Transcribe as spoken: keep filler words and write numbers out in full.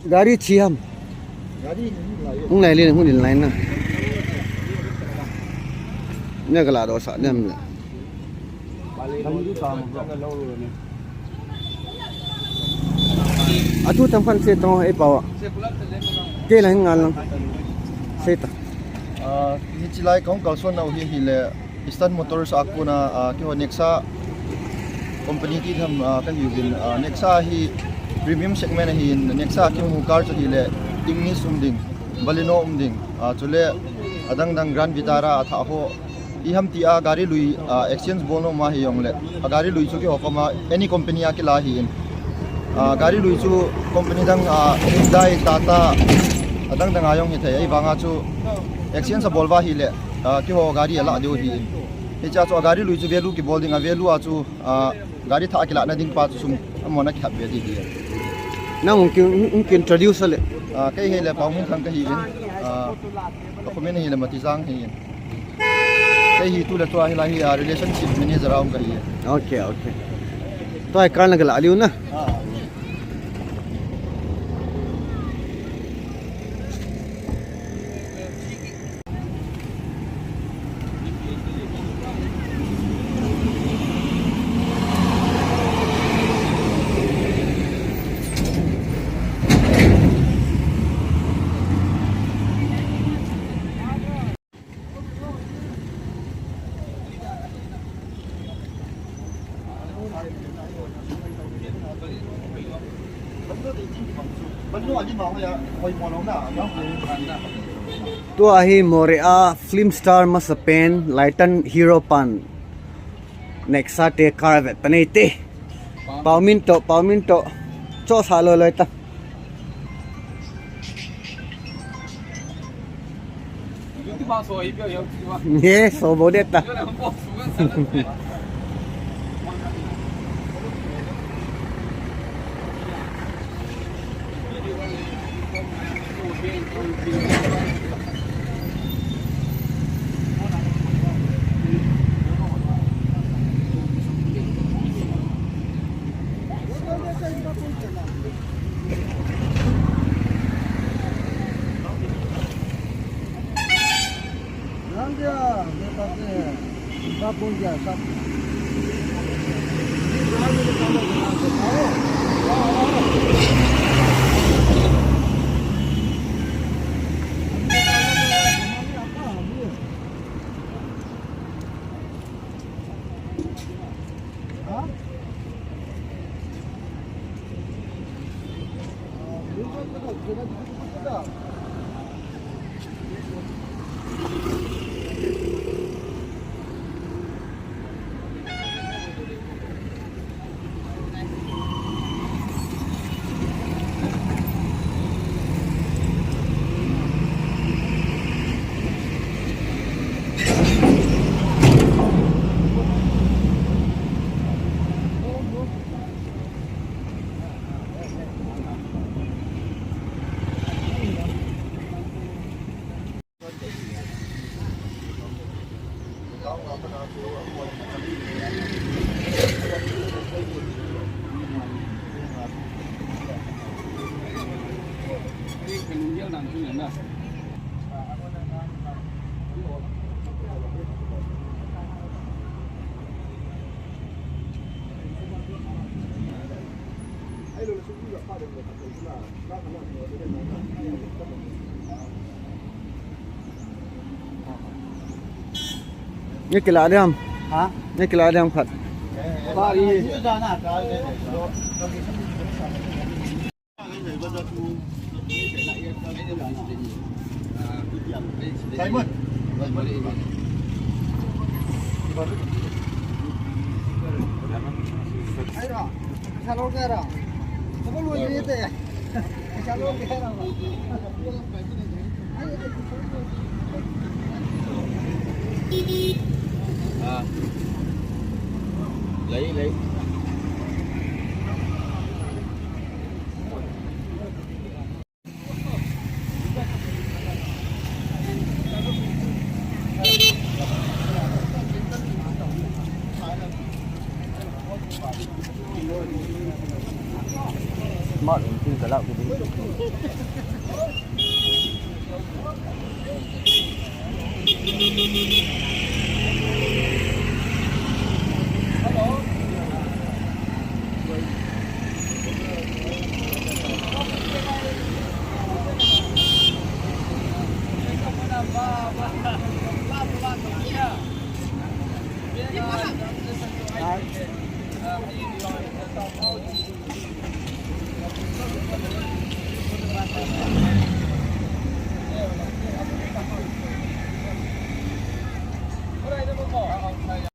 Gari chi ham. Hung lai le, hung din lai na. Ne kala do sa nem le. Atu tam khan se to ei pawa. Ke lang ngal lang. Se ta. Ah, hichi lai kong kalson nau hi hi le. Eastern Motors a kona, ah, keiho Nexa company ti tham, ah, kahiuvin, ah, Nexa hi premium segment ahin, Nexa kimu car chu hile Ignis um ding, Baleno um ding, ah, chule adang dang Grand Vitara athah ho, iham tia gari lui, ah, exchange bol nom ahi jongle, agari lui chu keiho koma any company a kila ahin. Ah, gari lui chu company dang, ah, Hyundai, Tata, adang dang a jong hithei, ahivanga chu exchange abol uva ahile, ah, keiho gari ala diu ahin. Hichea chu agari lui chu value kibol ding, a value a chu, ah, gari thah kilah na ding pa chu sum amona kihap ve ding ahi. Nang hung ki, hung ki introduce le. Ah, kei hile Paominthang kahiuvin. Ah, ka comment hile Matijang ahin. Kei hi tu le tua hilai hi, ah, relationship manager a um kahi. Okay, okay. Tua hi car na kala aliu na. Ah. Tua hi Moreh a film star masapen Laitan hero pan Nexa te car vet panei te. Paomin to, Paomin to. Cho sa loi loi ta. Ye, so bo de ta. Ye kila diam. Ha? Ye kila diam khat. Bari. Simon. Ai ra. Salon kaya ra. Salon kaya ra. Ah. Lei, lei. Smart in tin ka lau ki di.